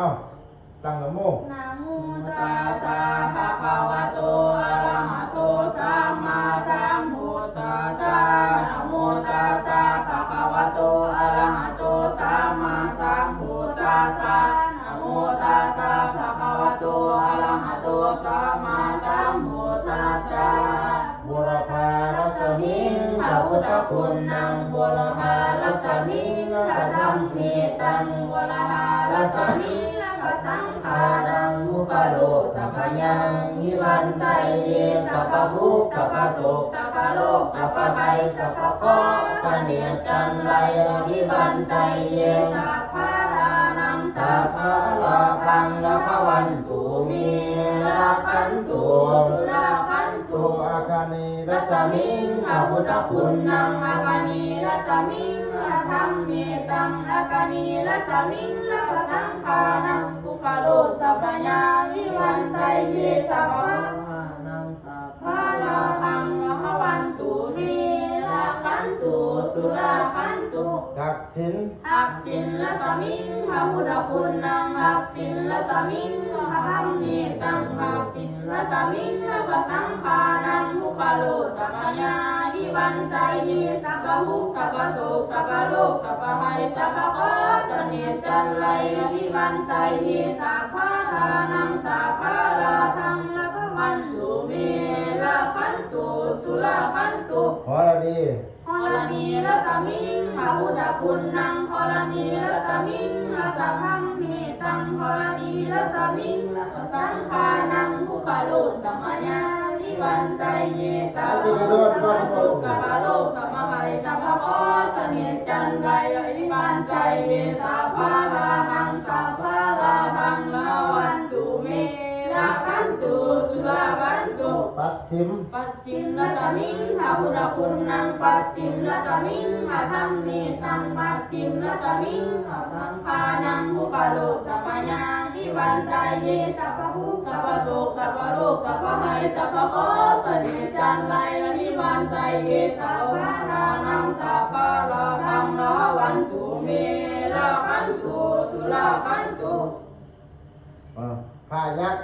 ອ້າວ ຕັ້ງນະໂມ. ນະໂມຕັດສະ ພະຄະວະໂຕ ອະລະຫະໂຕ ສຳມາສຳພຸດທັດສະ ນະໂມຕັດສະ ພະຄະວະໂຕ ອະລະຫະໂຕ ສຳມາສຳພຸດທັດສະ ນະໂມຕັດສະ ພະຄະວະໂຕ ອະລະຫະໂຕ ສຳມາສຳພຸດທັດສະ. ບູລະພາລັດສະມິງ ພະພຸດທະຄຸນນັງ ບູລະພາລັດສະມິງ ພະທຳມິຕັງ ບູລະພາລັດສະມິງ ພະສັງຄານັງ ປຸກຄະໂລ ສັບພະຍັງ ວິວັນໄຊເຍ ສັບພະທຸກ ສັບພະໂສກ ສັບພະໂລກ ສັບພະໄພ ສັບພະເຄາະ ສະເໜດຈັນໄລ ວິວັນໄຊເຍ ສັບພາລານັງ ສັບພາລາພັງ ລະພະວັນຕຸ ເມ ລະຂັນຕຸ ສຸລາຂັນຕຸ ອາຄະນີລັດສະມິງ ພະພຸດທະຄຸນນັງ ອາຄະນີລັດສະມິງ ພະທຳມິຕັງ ອາຄະນີລັດສະມິງ ລະພະສັງຄານັງ ປຸກຄະໂລ ສັບພະຍາ ວິວັນໄຊເຍ ສັບພາລານັງ ສັບພາລາພັງ ລະພະວັນຕຸ ເມ ລະຂັນຕຸ ສຸລາຂັນຕຸ ທັກສິນ ທັກສິນລັດສະມິງ ພະພຸດທະຄຸນນັງ ທັກສິນລັດສະມິງ ພະທຳມິຕັງ ທັກສິນລັດສະມິງ ລະພະສັງຄານັງ ປຸກຄະໂລ ສັບພະຍາ ວິວັນໄຊເຍ ສັບພະທຸກ ສັບພະໂສກ ສັບພະໂລກ ສັບພະໄພ ສັບພະເຄາະ ສະເໜດຈັນໄລ ວິວັນໄຊເຍ ສັບພາລານັງ ສັບພາລາພັງ ລະພະວັນຕຸ ເມ ລະຂັນຕຸ ສຸລາຂັນຕຸ ຫໍລະດີ ຫໍລະດີລັດສະມິງ ພະພຸດທະຄຸນນັງ ຫໍລະດີລັດສະມິງ ພະທຳມິຕັງ ຫໍລະດີລັດສະມິງ ພະສັງຄານັງ ປຸກຄະໂລ ສັບພະຍາ ວິວັນໄຊເຍ ສັບພະທຸກ ສັບພະໂສກ ສັບພະໂລກ ສັບພະໄພ ສັບພະເຄາະ ສະເໜດຈັນໄລ ວິວັນໄຊເຍ ສັບພາລານັງ ສັບພາລາພັງ ລະວັນຕຸ ເມ ລະຂັນຕຸ ສຸລາຂັນຕຸ ປັດສິມ ປັດສິມລັດສະມິງ ພະພຸດທະຄຸນນັງ ປັດສິມລັດສະມິງ ພະທຳມິຕັງ ປັດສິມລັດສະມິງ ພະສັງຄານັງ ປຸກຄະໂລ ສັບພະຍາ ວິວັນໄຊເຍ ສັບພະທຸກ ສັບພະໂສກ ສັບພະໂລກ ສັບພະໄພ ສັບພະເຄາະ ສະເໜດຈັນໄລ ວິວັນໄຊເຍ ສັບພາລານັງ ສັບພາລາພັງ ລະວັນຕຸ ເມ ລະຂັນຕຸ ສຸລາຂັນຕຸ ອ່າ ພະຍັກ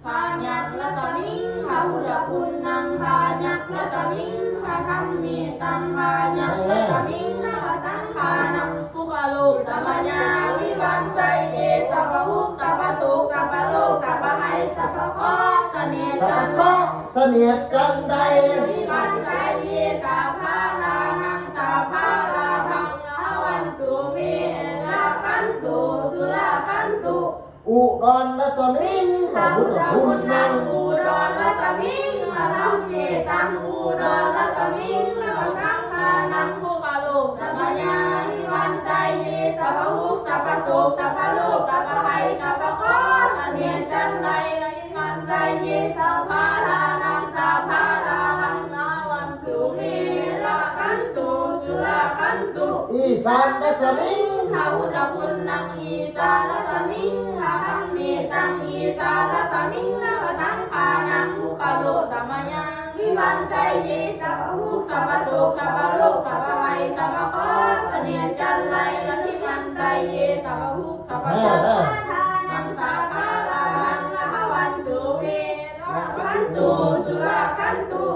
ພະຍັກລັດສະມິງ ພະພຸດທະຄຸນນັງ ພະຍັກລັດສະມິງ ພະທຳມິຕັງ ພະຍັກລັດສະມິງ ພະສັງຄານັງ ປຸກຄະໂລ ສັບພະຍາ ວິວັນໄຊເຍ ສັບພະທຸກ ສັບພະໂສກ ສັບພະໂລກ ສັບພະໄພ ສັບພະເຄາະ ສະເໜດຈັນໄລ ສະເໜດຈັນໄລ ວິວັນໄຊເຍ ສັບພາລານັງ ສັບພາລາພັງ ລະວັນຕຸ ເມ ລະຂັນຕຸ ສຸລາຂັນຕຸ ອຸດອນລັດສະມິງ ພະພຸດທະຄຸນນັງ ອຸດອນລັດສະມິງ ພະທຳມິຕັງ ອຸດອນລັດສະມິງ ພະສັງຄານັງ ປຸກຄະໂລ ສັບພະຍາ ວິວັນໄຊເຍ ສັບພະທຸກ ສັບພະໂສກ ສັບພະໂລກ ສັບພະໄພ ສັບພະເຄາະ ສະເໜດຈັນໄລ ວິວັນໄຊເຍ ສັບພາລານັງ ສັບພາລາພັງ ລະວັນຕຸ ເມ ລະຂັນຕຸ ສຸລາຂັນຕຸ ອີສານລັດສະມິງ ພະພຸດທະຄຸນນັງ ອີສານລັດສະມິງ ພະທຳມິຕັງ ອີສານລັດສະມິງ ພະສັງຄານັງ ປຸກຄະໂລ ສັບພະຍາ ວິວັນໄຊເຍ ສັບພະທຸກ ສັບພະໂສກ ສັບພະໂລກ ສັບພະໄພ ສັບພະເຄາະ ສະເໜດຈັນໄລ ວິວັນໄຊເຍ ສັບພະທຸກ ສັບພະໂສກ ພາລານັງ ສັບພາລາພັງ ລະວັນຕຸ ເມ ລະຂັນຕຸ ສຸລາຂັນຕຸ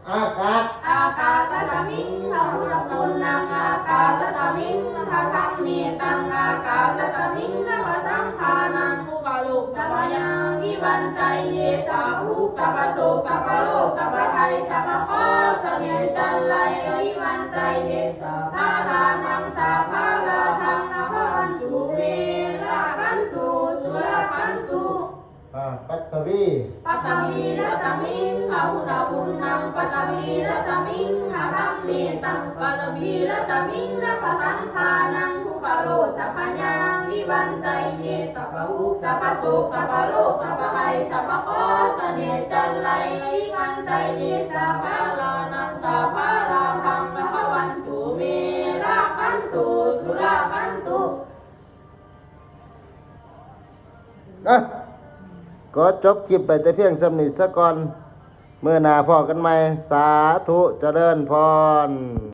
ອາກາດ ອາກາດລັດສະມິງ ພະພຸດທະຄຸນນັງ ອາກາດລັດສະມິງ ພະທຳມິຕັງ ອາກາດລັດສະມິງ ພະສັງຄານັງ ປຸກຄະໂລ ສັບພະຍາ ວິວັນໄຊເຍ ສັບພະທຸກ ສັບພະໂສກ ສັບພະໂລກ ສັບພະໄພ ສັບພະເຄາະ ສະເໜດຈັນໄລ ວິວັນໄຊເຍ ສັບພາລານັງ ສັບພາລາພັງ ລະວັນຕຸ ເມ ລະຂັນຕຸ ສຸລາຂັນຕຸ ອາ ປັດທະວີ ປັດທະວີລັດສະມິງ ພະພຸດທະຄຸນນັງ ປັດທະວີລັດສະມິງ ພະທຳມິຕັງ ປັດທະວີລັດສະມິງ ພະສັງຄານັງ ປຸກຄະໂລ ສັບພະຍາ ວິວັນໄຊເຍ ສັບພະທຸກ ສັບພະໂສກ ສັບພະໂລກ ສັບພະໄພ ສັບພະເຄາະ ສະເໜດຈັນໄລ ວິວັນໄຊເຍ ສັບພາລານັງ ສັບພາລາພັງ ລະວັນຕຸ ເມ ລະຂັນຕຸ ສຸລາຂັນຕຸ ນະ ຂໍຈົບຄລິບໄປແຕ່ພຽງສ່ຳນີ້ສາກ່ອນ. ມື້ໜ້າພໍ້ກັນໃໝ່. ສາທຸ ຈະເລີນພອນ.